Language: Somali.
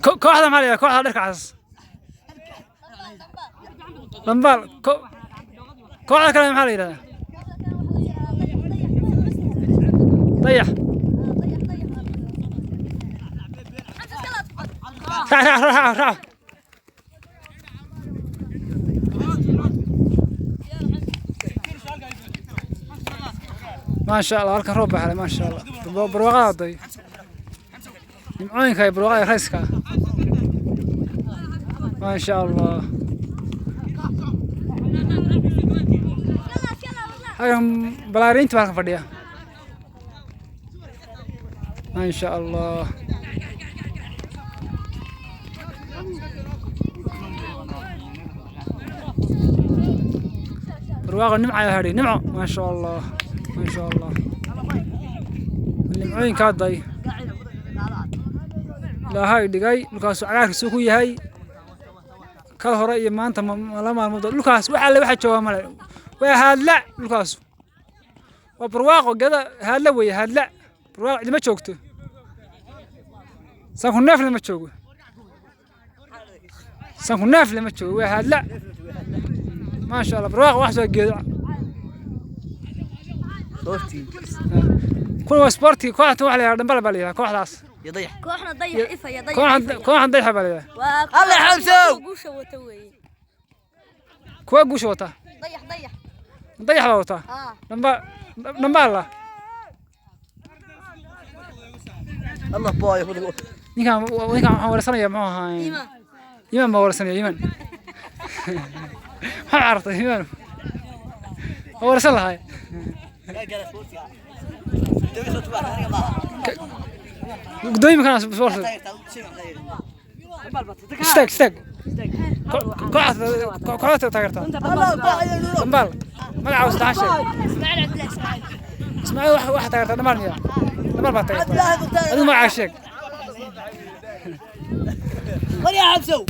Kooxda maxaa la yidhahdaa? Kooxda dharka cas. Dhambaal. Kooxda kale maxaa la yidhahdaa? Dayax. Raac, raac, raac, raac. Maasha Allah, halkan roob baa helay, maasha Allah. Barwaaqada day. Nimcooyinka iyo barwaaqada iyo rayska. Maasha Allah. Halkan balaariinta baa halkan fadhiya. Maasha Allah. Barwaaqo nimca ayaa hadhay, nimco, maasha Allah, maasha Allah. Nimcooyinkaa day. Ilaahay dhigay dhulkaas cagaarkiisu ku yahay. Kal hore iyo maanta ma la maalmood dhulkaas wax alle waxa jooga male. Waa haadla dhulkaas. Waa barwaaqo gada haadla weeye, haadla. Barwaaqo cidima joogto. Sanku neef lama joogo. Sanku neef lama joogo, waa haadla. Maasha Allah, barwaaqo wax soo geedo. Kuwa waa sporti, kooxda waxa la yidhahdaa dhambal baa la yidhahdaa kooxdaas. Kooxna Dayax ifaya, Dayax. Kooxdan kooxdan Dayaxa baa la yidhahdaa. Waa Alle Xamsow! Guusha wata weeye. Kuwa guusha wata. Dayax, Dayax. Dayax baa wata. Aa. Dhamba dhambaal la. الله باي. Ninkan waxaan warsanaya muxuu ahaa? Iimaan. Iimaan baa warsanaya, Iimaan. Maxaa carartay Iimaan? Waa warsan lahay. Gudoomiye kana warsan. Istaag, istaag. Kooxda taageertaa. Dhambaal. Magaca saddexaan sheeg. Ismaaciil Cabdilaahi Ismaaciil. Ismaaciil, waxa taageertaa dhambaal miyaa? Dhambaal baa taageertaa. Adigu magacaa sheeg. يا حمسو.